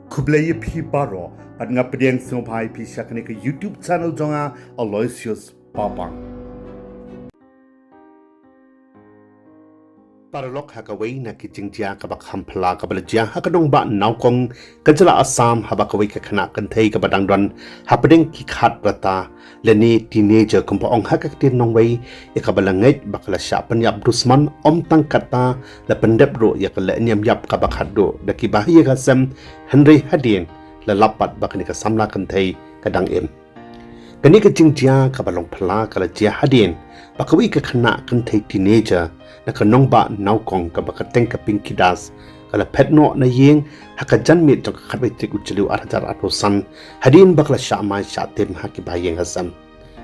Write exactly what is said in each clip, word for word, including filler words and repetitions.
Khublei ïa phi baroh, bad nga pdiang sngewbha ïa phi sha kane ka YouTube channel jong nga, Aloysius Papang. Paralok, ha kawei na ki jingjia kaba kham phylla kaba la jia ha ka nongbah Nowkong, ka jylla Assam, haba kawei ka khynnah kynthei kaba dang don hapdeng ki khatrata lane teenager kumba ong ha ka ktien nongwei, ïa kaba la ngeit ba ka la shah pynïap dusmon, ym tang katta, la pyndep ruh ïa ka lehniam ïap kaba khatduh da ki bahaïing hasem, hynrei hadien la lap pat ba kane ka samla kynthei ka dang im. Kane ka jingjia kaba long phylla ka la jia hadien ba kawei ka khynnah kynthei teenager na ka nongbah Nowkong kaba kyrteng ka Pinky Das, ka la phet noh na ïing ha ka janmiet jong ka khatwei tarik u Jylliew ar hajar arphew san, hadien ba ka la shah mai shah tim ha ki bahaïing hasem.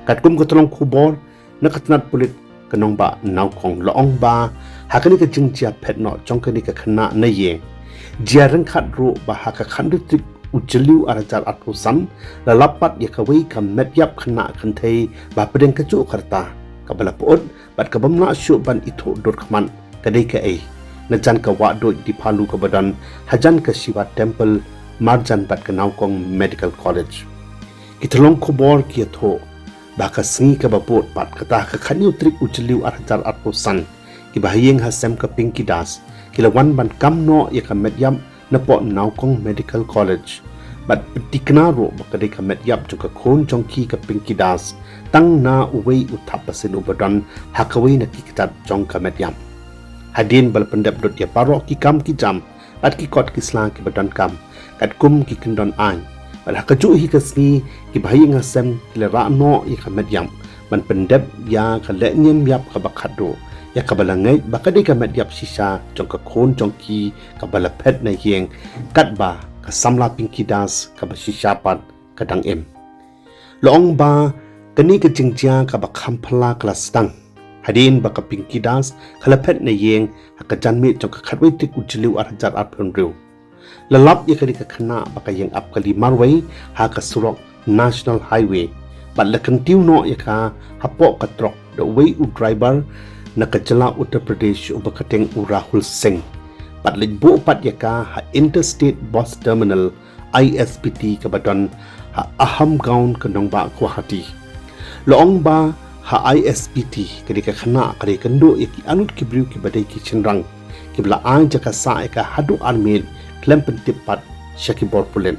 Katkum ka tyllong khubor na ka tnat pulit ka nongbah Nowkong, la ong ba ha kane ka jingjia phet noh jong kane ka khynnah na ïing, jia ryngkat ruh ba ha ka khathynriew tarik u Jylliew ar hajar arphew san, la lap pat ïa kawei ka met ïap khynnah kynthei ba hapdeng kajuh ka rta, kaba la pyut bad kabym lah shuh ban ithuh dur khmat ka dei kaei, na jan ka wahduid Diphalu kaba don hajan ka Shiva Temple marjan bad ka Nowkong Medical College. Ki tyllong khubor ki ïathuh ba ha ka sngi kaba bud pat, kata ha ka khathynñiew tarik u Jylliew ar hajar arphew san, ki bahaïing hasem ka Pinky Das ki la wan ban kam noh ïa ka met ïap napoh Nowkong Medical College, bad pynthikna ruh ba ka dei ka met ïap jong ka khun jong ki ka Pinky Das, tang na uwei u thapbasien uba don ha kawei na ki kjat jong ka met ïap. Hadien ba la pyndep lut ïa baroh ki kam ki jam bad ki kot ki sla kiba donkam katkum ki kyndon aiñ, bad ha kajuh hi ka sngi ki bahaïing hasem ki la rah noh ïa ka met ïap ban pyndep ïa ka lehniam ïap kaba khatduh, ïa kaba la ngeit ba ka dei ka met ïap shisha jong ka khun jong ki kaba la phet na ïing, katba ka samla Pinky Das kaba shisha pat ka dang im. La ong ba kane ka jingjia kaba kham phylla ka la sdang hadien ba ka Pinky Das ka la phet na ïing ha ka janmiet jong ka khatwei tarik u Jylliew ar hajar arphew hynriew. La lap ïa kane ka khynnah ba ka ïeng ap kali marwei ha ka surok National Highway, bad la kyntiew noh ïa ka hapoh ka trok da uwei u driver na ka jylla Uttar Pradesh uba kyrteng u Rahul Singh, bad leit buh pat ïa ka ha Interstate Bus Terminal, I S B T, kaba don ha Ahamgaon ka nongbah Guwahati. La ong ba ha I S B T ka dei ka khynnah ka dei kynduh ïa ki arngut ki briew kiba dei ki shynrang, kiba la ai jaka sah ïa ka haduh ar minit khlem pyntip pat sha ki bor pulit.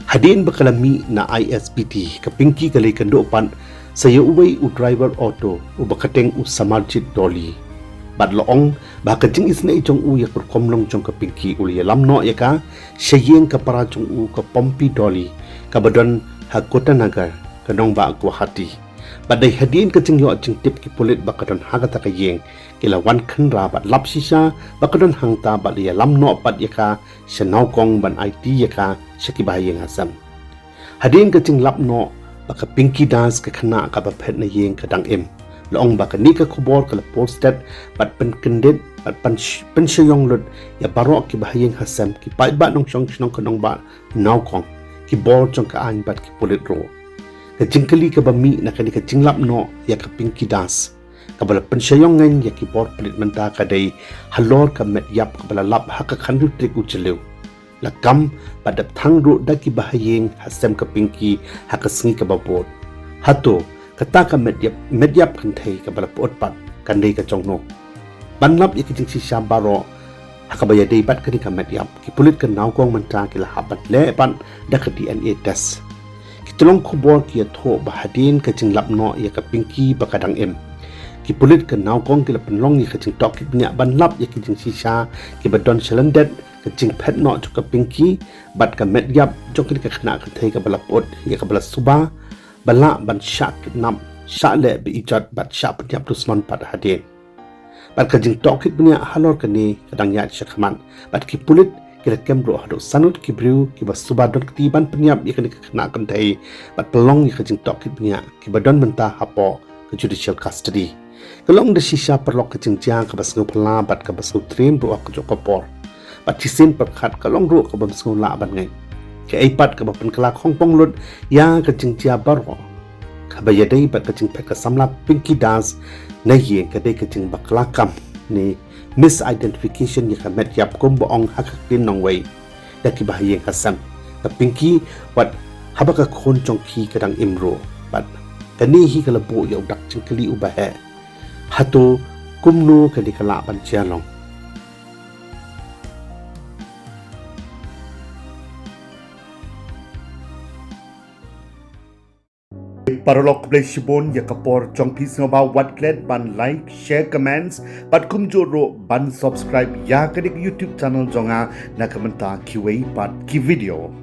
Hadien ba ka la mih na I S B T, ka Pinky ka la ïakynduh pat sa ïa uwei u driver auto uba kyrteng u Samarjit Dolly, bad la ong ba ha ka jingisynei jong u ïa ka rukom long jong ka Pinky, u la ïalam noh ïa ka sha ïing ka para jong u ka Pompi Dolly, kaba don ha Gotanagar ka nongbah Guwahati. Bad dei hadien ka jingïoh jingtip ki pulit ba ka don ha kata ka ïing, ki la wan khynra bad lap shisha ba ka don hangta, bad la ïalam noh pat ïa ka sha Nowkong ban aiti ïa ka sha ki bahaïing hasem. Hadien ka jinglap noh ba ka Pinky Das ka khynnah kaba phet na ïing ka dang im, la ong ba kane ka khubor ka la posted bad pynkyndit bad pyn-, pynshaiong lut ïa baroh ki bahaïing hasem, ki paidbah nongshong shnong ka nongbah Nowkong, ki bor jong ka aiñ bad ki pulit ruh. Ka jingkylli kaba mih na kane ka jinglap noh ïa ka Pinky Das kaba la pynshaiong ngan ïa ki bor pulit mynta ka dei halor ka met ïap kaba la lap ha ka khathynriew tarik u Jylliew. La kam bad dep thang ruh da ki bahaïing hasem ka Pinky ha ka sngi kaba bud. Hato kata ka met ïap, met ïap kynthei kaba la pyut pat kan dei ka jong no? Ban lap ïa ka jingshisha baroh ha kaba ïadei bad kane ka met ïap, ki pulit ka Nowkong mynta ki la hap ban leh pat da ka D N A test. Ki tyllong khubor ki ïathuh ba hadien ka jinglap noh ïa ka Pinky ba ka dang im, ki pulit ka Nowkong ki la pynlong ïa ka jingtohkit bniah ban lap ïa ka jingshisha kiba don shalyndet ka jingphet noh jong ka Pinky bad ka met ïap jong kane ka khynnah kynthei kaba la pyut ïa kaba la suba ba lah ban shah kidnap, shah leh be-ijot bad shah pynïap dusmon pat hadien. Bad ka jingtohkit bniah halor kane ka dang ïaid shakhmat, bad ki pulit ki la kem ruh haduh san ngut ki briew kiba suba don kti ban pynïap ïa kane ka khynnah kynthei bad pynlong ïa ka jingtohkit bniah, kiba don mynta hapoh ka judicial custody. Ka long da shisha paralok ka jingjia kaba sngewphylla bad kaba sngewtriem ruh ha kajuh ka por. Bad shisien pyrkhat ka long ruh kabym sngewlah ban ngeit. Kaei pat kaba pynkylla khongpong lut ïa ka jingjia baroh kaba ïadei bad ka jingphet ka samla Pinky Das na ïing ka dei ka jingbakla kam ne misidentification ïa ka met ïap kumba ong ha ka ktien nongwei da ki bahaïing hasem. ka Pinky, wat haba ka khun jong ki ka dang im ruh. Bad kane hi ka la buh ïa u dak jingkylli uba heh. Hato kumno kane ka lah ban jia long? Paralok, khublei shibun ïa ka por jong phi, sngewbha wat klet ban like, share, comments, bad kumjuh ruh ban subscribe ïa kane ka YouTube channel jong nga na ka bynta kiwei pat ki video.